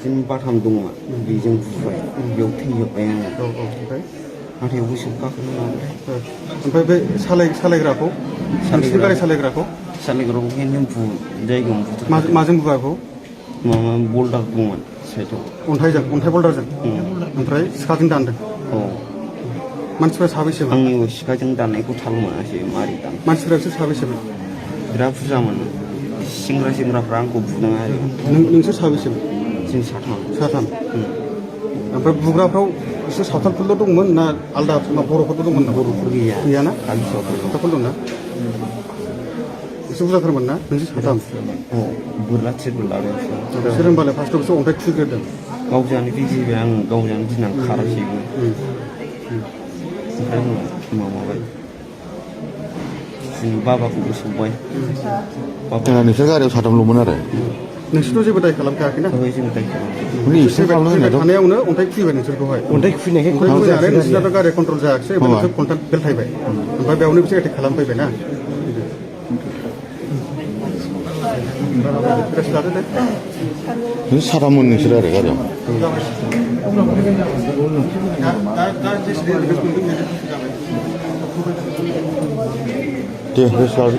बिदिनो बाथाम दंमोन बेजों बुबाय बेयाव थैजोब्बाय आङो ओमफ्राय हाथायावबो सोबखाखोनो माबाथाय ओमफ्राय बे सालायग्राखौ नोंसिनि गारि सालायग्राखौ सालायग्राखौ हेन्थजों जायगायावनो बुथारदों माजों बुआ बेखौ माबा बल्दार दंमोन साइडआव अन्थाइ बल्दारजों ओमफ्राय सिखाजों दानदों औ मानसिफ्रा साबैसेमोन आंनि सिखाजों दाननायखौ थाल मोनासै मारै दान मानसिफ्रा बिसोर साबैसेमोन बिराद बुरजामोन सेंग्राफ्रा आंखौ बुदों आरो नोंसोर साबैसेमोन जों साथाम ओमफ्राय बुग्राफ्राव एसे सावथालफोरल' दंमोन ना आलदा बर'फोरबो दंमोन ना बर'फोर गैयाना खालि सावथालफोर दंना एसे बुरजाथारमोन ना नोंसोर साथाम औ बोरला थिरबो लादों बिसोर होनबालाय फार्स्टआव बिसोर अन्थाइ खुबैग्रोदों गावजानो गिबाय आं गावजानो गिनानै खारासैबो ओमफ्राय उनाव माबाबाय बाबाखौबो सौबाय नोंसोर गारियाव साथामल'मोन आरो नोंसोरथ' जेबो दाय खालामखायाखैना जों दाय खालामदों थानायावनो अन्थाइ खुबैबाय नोंसोरखौहाय अन्थाइ खुबैनायखाय खुबैनानै नोंसोरनाथ' गारिया कन्ट्रल जायाखिसै ओमफ्राय नोंसोर कन्ट्रल बेलथायबाय ओमफ्राय बेयावनो बिसोर एटेक खालामफैबाय ना रेस्ट लादो दे साथाममोन नोंसोर आरो गारियाव दे रेस्ट लादो